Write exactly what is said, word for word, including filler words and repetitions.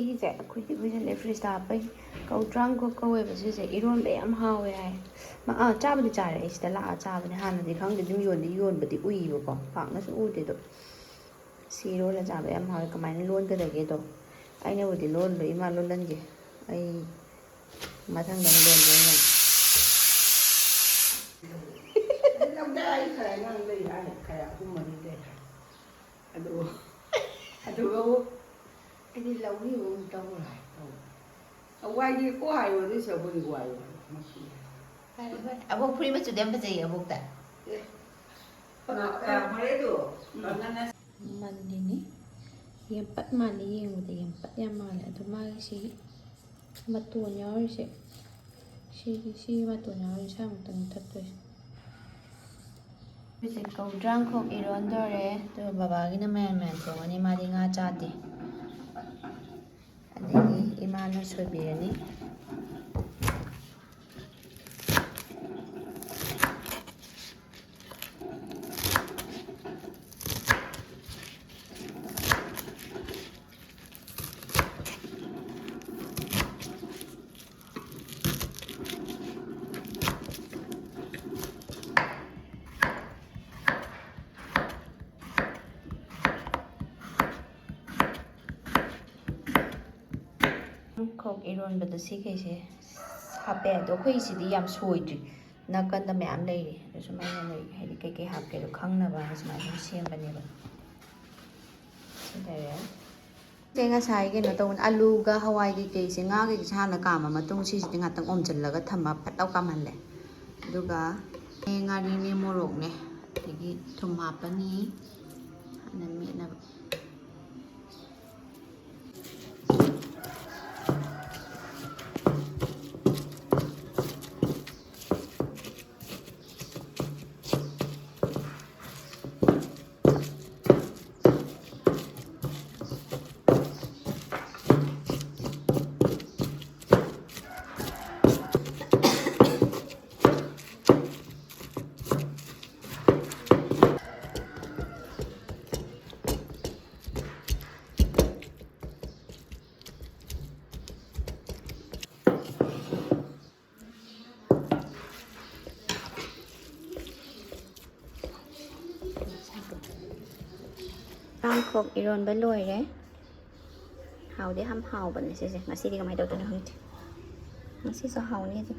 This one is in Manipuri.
ꯁꯤꯁꯦ ꯑꯩꯈꯣꯏꯗꯤ ꯀꯨꯏꯁꯜꯂꯦ ꯐ꯭ꯔꯤꯖꯇ ꯍꯥꯞꯄꯩ꯫ ꯀꯧꯗ꯭ꯔꯥꯡꯈꯣꯛ ꯀꯧꯋꯦꯕ ꯁꯤꯁꯦ꯫ ꯏꯔꯣꯟꯕ ꯌꯥꯝ ꯍꯥꯎꯋꯦ ꯍꯥꯏ꯫ ꯃꯥ-, ꯑꯥ, ꯆꯥꯕꯨꯗꯤ ꯆꯥꯔꯦ ꯑꯩ ꯁꯤꯗ ꯂꯥꯛꯑ ꯆꯥꯕꯅꯦ꯫ ꯍꯥꯟꯅꯗꯤ ꯈꯪꯗꯦ, ꯑꯗꯨꯝ ꯌꯣꯟꯗꯤ ꯌꯣꯟꯕꯗꯤ ꯎꯏꯌꯦꯕꯀꯣ, ꯄꯥꯛꯅꯁꯨ ꯎꯗꯦ꯫ ꯑꯗꯣ ꯁꯤ ꯏꯔꯣꯜꯂ ꯆꯥꯕ ꯌꯥꯝ ꯍꯥꯎꯋꯦ꯫ ꯀꯃꯥꯏꯅ ꯂꯣꯟꯒꯗꯒꯦꯗꯣ ꯑꯩꯅꯕꯨꯗꯤ ꯂꯣꯜꯂꯣꯏ, ꯏꯃꯥ ꯂꯣꯜꯍꯟꯒꯦ꯫ ꯑꯩ ꯃꯊꯪꯗ ꯑꯃꯨꯛ ꯂꯣꯟꯒꯦ ꯑꯩꯅ꯫ ꯂꯧꯗꯥ ꯑꯩ ꯈꯔ ꯑꯉꯥꯡ ꯂꯩ ꯍꯥꯏ, ꯈꯔ ꯑꯍꯨꯝ ꯃꯔꯤ ꯂꯩ ꯍꯥꯏ꯫ ꯑꯗꯨ, ꯑꯗꯨꯒ ꯑꯩꯗꯤ ꯂꯧꯔꯤꯕ ꯑꯃꯨꯛ ꯇꯧꯔꯦ ꯍꯥꯏ ꯇꯧꯕ꯫ ꯋꯥꯏꯒꯦꯀꯣ ꯍꯥꯏꯌꯣ, ꯑꯗꯨꯏꯁꯨ ꯑꯩꯈꯣꯏꯗꯤ ꯋꯥꯏꯌꯣ ꯍꯥꯏꯌꯣ, ꯃꯁꯤ꯫ ꯐꯔꯦ, ꯐꯔꯦ꯫ ꯑꯕꯣꯛ ꯐꯨꯔꯤꯠ ꯃꯆꯨꯗꯤ ꯌꯥꯝ ꯐꯖꯩꯌꯦ, ꯑꯕꯣꯛꯇ꯫ ꯑꯦ꯫ ꯀꯅꯥ, ꯀꯌꯥꯝ ꯐꯔꯦ ꯑꯗꯨ? ꯎꯝ꯫ ꯃꯜꯂꯤꯅꯤ꯫ ꯌꯦꯝꯄꯠ ꯃꯥꯜꯂꯤ, ꯌꯦꯡꯕꯗ ꯌꯦꯝꯄꯠ ꯌꯥꯝ ꯃꯥꯜꯂꯦ꯫ ꯑꯗꯣ ꯃꯥꯒꯤ ꯁꯤ ꯃꯇꯣꯟ ꯌꯥꯎꯔꯤꯁꯦ, ꯁꯤꯒꯤ, ꯁꯤꯒꯤ ꯃꯇꯣꯟ ꯌꯥꯎꯔꯤꯁꯦ ꯁ꯭ꯋꯥꯏꯃꯨꯛꯇꯪ ꯊꯛꯇꯣꯏꯁꯦ꯫ ꯍꯧꯖꯤꯛ ꯀꯧꯗ꯭ꯔꯥꯡꯈꯣꯛ ꯏꯔꯣꯟꯗꯣꯔꯦ꯫ ꯑꯗꯨꯒ ꯕꯕꯥꯒꯤꯅ ꯃꯌꯥꯟ ꯃꯌꯥꯟ ꯊꯣꯡꯉꯅꯤ, ꯃꯥꯗꯤ ꯉꯥ ꯆꯥꯗꯦ꯫ ꯑꯗꯒꯤ ꯏꯃꯥꯅ ꯁꯣꯏꯕꯤꯔꯅꯤ꯫ ꯈꯣꯛ ꯏꯔꯣꯟꯕꯗ ꯁꯤꯈꯩꯁꯦ ꯍꯥꯞꯄꯦ꯫ ꯑꯗꯣ ꯑꯩꯈꯣꯏꯁꯤꯗꯤ ꯌꯥꯝ ꯁꯣꯏꯗ꯭ꯔꯤ, ꯅꯥꯀꯟꯗ ꯃꯌꯥꯝ ꯂꯩꯔꯤ꯫ ꯑꯗꯣ ꯁꯨꯃꯥꯏꯅ ꯂꯩ, ꯍꯥꯏꯗꯤ ꯀꯩꯀꯩ ꯍꯥꯞꯀꯦꯗꯣ ꯈꯪꯅꯕ ꯍꯥꯏꯅ ꯁꯨꯃꯥꯏꯅ ꯁꯨꯝ ꯁꯦꯝꯕꯅꯦꯕ꯫ ꯁꯤ ꯂꯩꯔꯦ꯫ ꯁꯦ ꯉꯁꯥꯏ ꯀꯩꯅꯣ ꯇꯧꯕꯅꯦ, ꯑꯂꯨꯒ ꯍꯋꯥꯏ ꯀꯩꯀꯩꯁꯦ, ꯉꯥ ꯀꯩꯀꯩꯁꯦ ꯍꯥꯟꯅ ꯀꯥꯝꯃ ꯃꯇꯨꯡ ꯁꯤꯁꯤꯗꯤ ꯉꯥꯛꯇꯪ ꯑꯣꯝꯁꯤꯜꯂꯒ ꯊꯝꯃ ꯐꯠ ꯂꯥꯎ ꯀꯥꯝꯍꯜꯂꯦ꯫ ꯑꯗꯨꯒ ꯉꯥꯔꯤꯅꯦ, ꯃꯣꯔꯣꯛꯅꯦ, ꯑꯗꯒꯤ ꯊꯨꯝ ꯍꯥꯞꯄꯅꯤ ꯍꯥꯟꯅ ꯃꯦꯠꯅꯕ꯫ ꯄꯥꯡꯈꯣꯛ ꯏꯔꯣꯟꯕ ꯂꯣꯏꯔꯦ꯫ ꯍꯥꯎꯗꯤ ꯌꯥꯝ ꯍꯥꯎꯕꯅꯦ ꯁꯤꯁꯦ꯫ ꯉꯁꯤꯗꯤ ꯀꯃꯥꯏꯅ ꯇꯧꯗꯣꯏꯅꯣ ꯈꯪꯗꯦ꯫ ꯉꯁꯤꯁꯨ ꯍꯥꯎꯅꯤ ꯑꯗꯨꯝ꯫